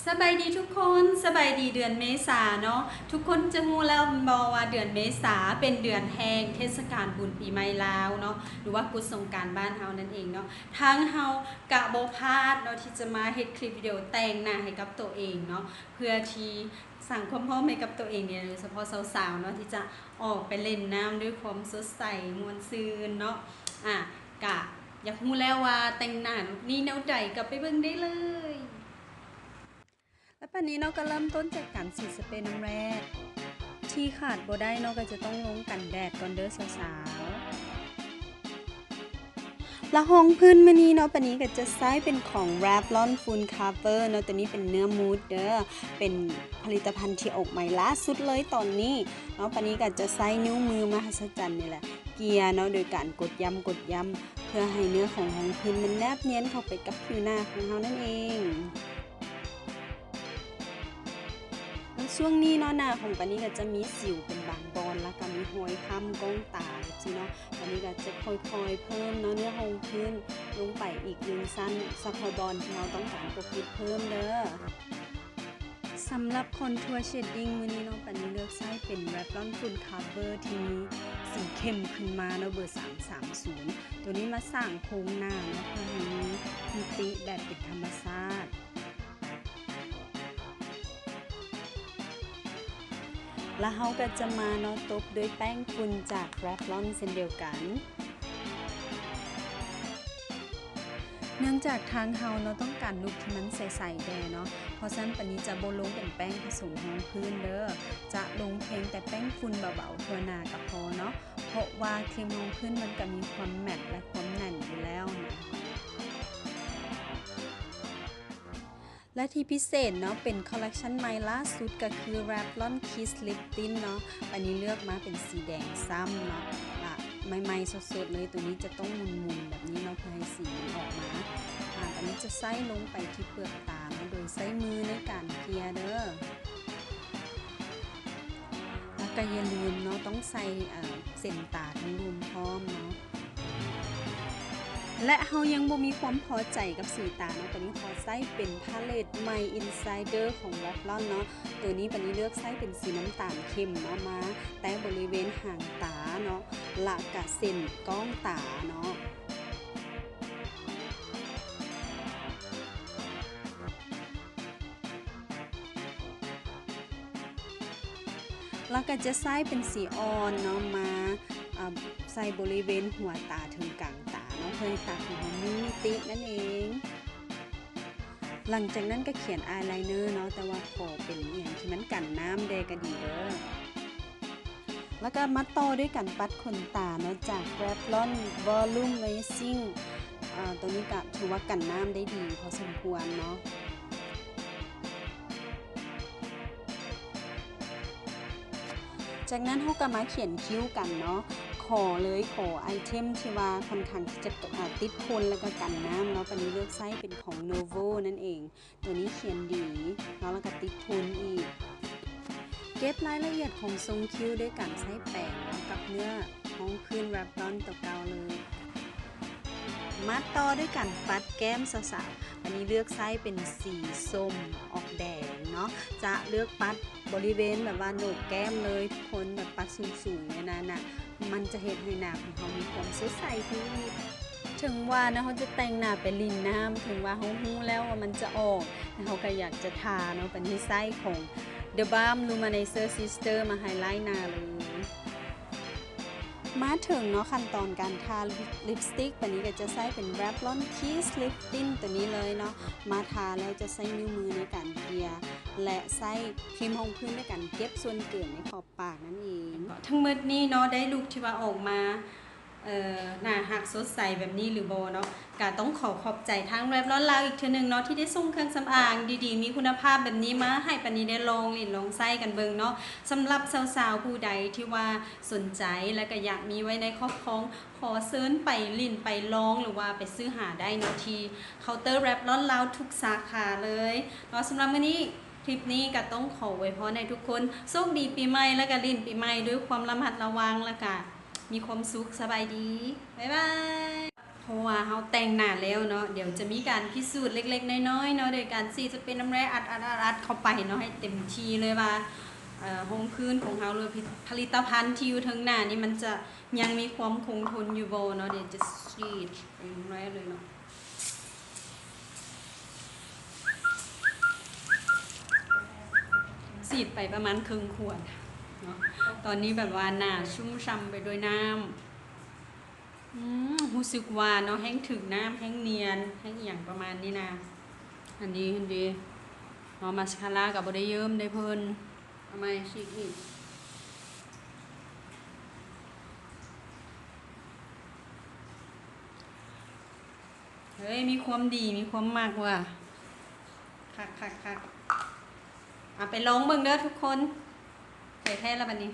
ສະບາຍດີທຸກຄົນ, ສະບາຍດີເດືອນເມສາເນາະ. ທຸກຄົນຈະຮູ້ແລ້ວແມ່ນບໍ່ວ່າເດືອນເມສາເປັນເດືອນແຫ່ງເທດສະການບຸນປີໃໝ່ລາວເນາະ ຫຼືວ່າກຸດສົງການບ້ານເຮົານັ້ນເອງເນາະ. ທາງເຮົາກະບໍ່ພາດເນາະ ທີ່ຈະມາເຮັດຄລິບວິດີໂອແຕ່ງໜ້າໃຫ້ກັບໂຕເອງເນາະ ເພື່ອທີ່ສ້າງຄວາມພ້ອມໃຫ້ກັບໂຕເອງນີ້ ໂດຍສະເພາະສາວໆເນາະ ທີ່ຈະອອກໄປຫຼິ້ນນ້ຳດ້ວຍຄວາມສົດໃສມ່ວນຊື່ນເນາະ. ອາ ກະຢາກຮູ້ແລ້ວວ່າແຕ່ງໜ້າລຸກນີ້ແນວໃດ ກໍໄປເບິ່ງໄດ້ເລີຍ. ແລ້ວປານນີ້ເນາະ ກໍເລີ່ມຕົ້ນຈາກການສີສະເປນ້ຳແຮ່ ທີ່ຂາດບໍ່ໄດ້ເນາະ ກໍຈະຕ້ອງລົງກັນແດດກ່ອນເດີສາວໆ. ແລ້ວຮອງພື້ນມື້ນີ້ເນາະ ປານນີ້ກໍຈະໃຊ້ເປັນຂອງ Revlon Full Cover ເນາະ, ຕົວນີ້ເປັນເນື້ອມູດເດີ ເປັນຜະລິດຕະພັນທີ່ອອກໃໝ່ລ່າສຸດເລີຍຕອນນີ້ເນາະ. ປານນີ້ກໍຈະໃຊ້ນິ້ວມືມະຫັດສະຈັນນີ້ແຫຼະ ເກ່ຍເນາະ ໂດຍການກົດຢ້ຳ ກົດຢ້ຳ ເພື່ອໃຫ້ເນື້ອຂອງຮອງພື້ນມັນແນບນຽນເຂົ້າໄປກັບຜິວໜ້າຂອງເຮົານັ້ນເອງ. ແລ້ວຊ່ວງນີ້ເນາະ ໜ້າຂອງປານນີ້ກໍຈະມີສິວເປັນບາງບ່ອນ ແລ້ວກໍມີຮອຍຄ້ຳກ້ອງຕາຈັ່ງຊີ້ເນາະ. ປານນີ້ກໍຈະຄ່ອຍໆເພີ່ມເນາະ ເນື້ອຮອງພື້ນລົງໄປອີກໜຶ່ງຊັ້ນ ສະເພາະບ່ອນທີ່ເຮົາຕ້ອງການປົກປິດເພີ່ມເດີ. ສຳລັບ Contour Shading ມື້ນີ້ເນາະ ປານນີ້ເລືອກໃຊ້ເປັນ Revlon Full Cover ທີ່ມີສີເຂັ້ມຂຶ້ນມາເນາະ ເບີສາມສາມສູນ ຕົວນີ້ມາສ້າງໂຄງໜ້າເນາະ ເພື່ອໃຫ້ມີມິຕິແບບເປັນທຳມະຊາດ. ແລ້ວເຮົາກໍຈະມາເນາະ ຕົບດ້ວຍແປ້ງຝຸ່ນຈາກ Revlon ເຊັ່ນດຽວກັນ. ເນື່ອງຈາກທາງເຮົາເນາະ ຕ້ອງການລຸກທີ່ມັນໃສໆແດ່ເນາະ, ເພາະສະນັ້ນປານນີ້ຈະບໍ່ລົງເປັນແປ້ງຜະສົມຮອງພື້ນເດີ, ຈະລົງພຽງແຕ່ແປ້ງຝຸ່ນເບົາໆທົ່ວໜ້າກໍພໍເນາະ, ເພາະວ່າຄຣີມຮອງພື້ນມັນກໍມີຄວາມແມັດ ແລະ ຄວາມແໜ້ນຢູ່ແລ້ວນະ. ແລະທີ່ພິເສດເນາະ ເປັນຄໍເລັກຊັນໃໝ່ລ່າສຸດກໍຄື Revlon Kiss Lip Tint ເນາະ, ປານນີ້ເລືອກມາເປັນສີແດງຊ້ຳເນາະ ລະໃໝ່ໆສົດໆເລີຍ. ໂຕນີ້ຈະຕ້ອງໝຸນໆແບບນີ້ເນາະ ເພື່ອໃຫ້ສີມັນອອກມາ. ອາ ປານນີ້ຈະໃຊ້ລົງໄປທີ່ເປືອກຕາເນາະ ໂດຍໃຊ້ມືໃນການເກ່ຍເດີ. ແລ້ວກໍຢ່າລືມເນາະ ຕ້ອງໃສ່ ເອີ ເສັ້ນຕາທາງລຸ່ມພ້ອມເນາະ. ແລະເຮົາຍັງບໍ່ມີຄວາມພໍໃຈກັບສີຕາເນາະ, ປານນີ້ຂໍໃຊ້ເປັນພາເລັດໃໝ່ Insider ຂອງ Revlon ເນາະ. ໂຕນີ້ປານນີ້ເລືອກໃຊ້ເປັນສີນ້ຳຕານເຂັ້ມເນາະ ມາແຕະບໍລິເວນຫາງຕາເນາະ ລະກະເສັ້ນກ້ອງຕາເນາະ. ແລ້ວກໍຈະໃຊ້ເປັນສີອ່ອນເນາະ ມາ ເອີ ໃສ່ບໍລິເວນຫົວຕາເຖິງກາງຕາເນາະ ເພື່ອໃຫ້ຕາຂອງເຮົາມີມິຕິນັ້ນເອງ. ຫຼັງຈາກນັ້ນກໍຂຽນອາຍໄລເນີເນາະ, ແຕ່ວ່າຂໍເປັນອີ່ຫຍັງທີ່ມັນກັນນ້ຳແດ່ກໍດີເດີ. ແລ້ວກໍມາຕໍ່ດ້ວຍການປັດຂົນຕາເນາະ ຈາກ Revlon Volumizing ອາ ໂຕນີ້ກໍຖືວ່າກັນນ້ຳໄດ້ດີພໍສົມຄວນເນາະ. ຈາກນັ້ນເຮົາກໍມາຂຽນຄິ້ວກັນເນາະ, ຂໍເລີຍ ຂໍໄອເທັມທີ່ວ່າຄ່ອນຂ້າງທີ່ຈະ ອາ ຕິດທົນ ແລ້ວກໍກັນນ້ຳເນາະ, ປານນີ້ເລືອກໃຊ້ເປັນຂອງ Novo ນັ້ນເອງ. ໂຕນີ້ຂຽນດີເນາະ ແລ້ວກໍຕິດທົນອີກ. ເກັບລາຍລະອຽດຂອງຊົງຄິ້ວດ້ວຍການໃຊ້ແປງເນາະ ກັບເນື້ອຮອງພື້ນ Revlon ຕົວເກົ່າເລີຍ. ມາຕໍ່ດ້ວຍການປັດແກ້ມສາວໆ, ອັນນີ້ເລືອກໃຊ້ເປັນສີສົ້ມອອກແດງເນາະ, ຈະເລືອກປັດບໍລິເວນແບບວ່າໂໜກແກ້ມເລີຍທຸກຄົນ, ແບບປັດສູງໆແນວນັ້ນນະ. ມັນຈະເຮັດໃຫ້ໜ້າຂອງເຮົາມີຄວາມສົດໃສຂຶ້ນອີກ. ເຖິງວ່ານະ ເຮົາຈະແຕ່ງໜ້າໄປຫຼິ້ນນ້ຳ, ເຖິງວ່າເຮົາຮູ້ແລ້ວວ່າມັນຈະອອກ, ແຕ່ເຮົາກໍຢາກຈະທາເນາະ. ປານນີ້ໃຊ້ຂອງ The Balm Luminizer Sister ມາໄຮໄລໜ້າເລີຍ. ມາເຖິງເນາະ ຂັ້ນຕອນການທາລິບສະຕິກ, ປານນີ້ກໍຈະໃຊ້ເປັນ Revlon Kiss Lip Tint ຕົວນີ້ເລີຍເນາະ. ມາທາແລ້ວຈະໃຊ້ນິ້ວມືໃນການເກ່ຍ ແລະ ໃຊ້ຄຣີມຮອງພື້ນໃນການເກັບສ່ວນເກີນໃນຂອບ ປາກນັ້ນເອງ. ທັງໝົດນີ້ເນາະ ໄດ້ລຸກທີ່ວ່າອອກມາ ເອີ ໜ້າຮັກສົດໃສແບບນີ້ຫຼືບໍ່ເນາະ, ກະຕ້ອງຂໍຂອບໃຈທາງ Revlon ລາວອີກເທື່ອໜຶ່ງເນາະ ທີ່ໄດ້ສົ່ງເຄື່ອງສຳອາງດີໆ ມີຄຸນນະພາບແບບນີ້ມາໃຫ້ປານນີ້ໄດ້ລອງຫຼິ້ນລອງໃຊ້ກັນເບິ່ງເນາະ. ສຳລັບສາວໆຜູ້ໃດທີ່ວ່າສົນໃຈ ແລະ ກະຢາກມີໄວ້ໃນຄອບຄອງ, ຂໍເຊີນໄປຫຼິ້ນໄປລອງ ຫຼືວ່າໄປຊື້ຫາໄດ້ເນາະ ທີ່ເຄົາເຕີ Revlon ລາວທຸກສາຂາເລີຍເນາະ. ສຳລັບມື້ນີ້ ຄລິບນີ້ກໍຕ້ອງຂໍອວຍພອນໃຫ້ທຸກຄົນໂຊກດີປີໃໝ່ ແລະ ກໍຫຼິ້ນປີໃໝ່ດ້ວຍຄວາມລະມັດລະວັງ ແລະ ກໍມີຄວາມສຸກ. ສະບາຍດີ. ບາຍບາຍ. ພາະວ່າເຮົາແຕ່ງໜ້າແລ້ວເນາະ ດຽວຈະມີການພິສູດເລັກໆນ້ອຍໆເນາະ ໂດຍການສີດສະເປນ້ຳແຮ່ອັດໆໆເຂົ້າໄປເນາະ ໃຫ້ເຕັມທີ່ເລີຍວ່າ ເອີ ຮອງພື້ນຂອງເຮົາ ຫຼື ຜະລິດຕະພັນທີ່ຢູ່ເທິງໜ້ານີ້ ມັນຈະຍັງມີຄວາມຄົງທົນຢູ່ບໍ່ເນາະ. ດຽວຈະສີດເປັນແຮ່ເລີຍເນາະ. ສີດໄປປະມານເຄິ່ງຂວດເນາະ. ຕອນນີ້ແບບວ່າໜ້າຊຸ່ມຊ່ຳໄປດ້ວຍນ້ຳ. ອືມ ຮູ້ສຶກວ່າເນາະ ແຮ່ງຖືກນ້ຳ ແຮ່ງນຽນ ແຮ່ງອີ່ຫຍັງປະມານນີ້ນະ. ອັນນີ້ ອັນນີ້ເນາະ ມາສຄາຣາກໍບໍ່ໄດ້ເຍິ້ມໄດ້ເພິ່ນ. ເອົາໃໝ່ ສີດອີກ. ເຮີ້ຍ ມີຄວາມດີ ມີຄວາມມັກວ່າ ຄັກໆໆ. ເອົາໄປລອງເບິ່ງເດີທຸກຄົນ. ໃສ່ແທ້ລະບັດນີ້.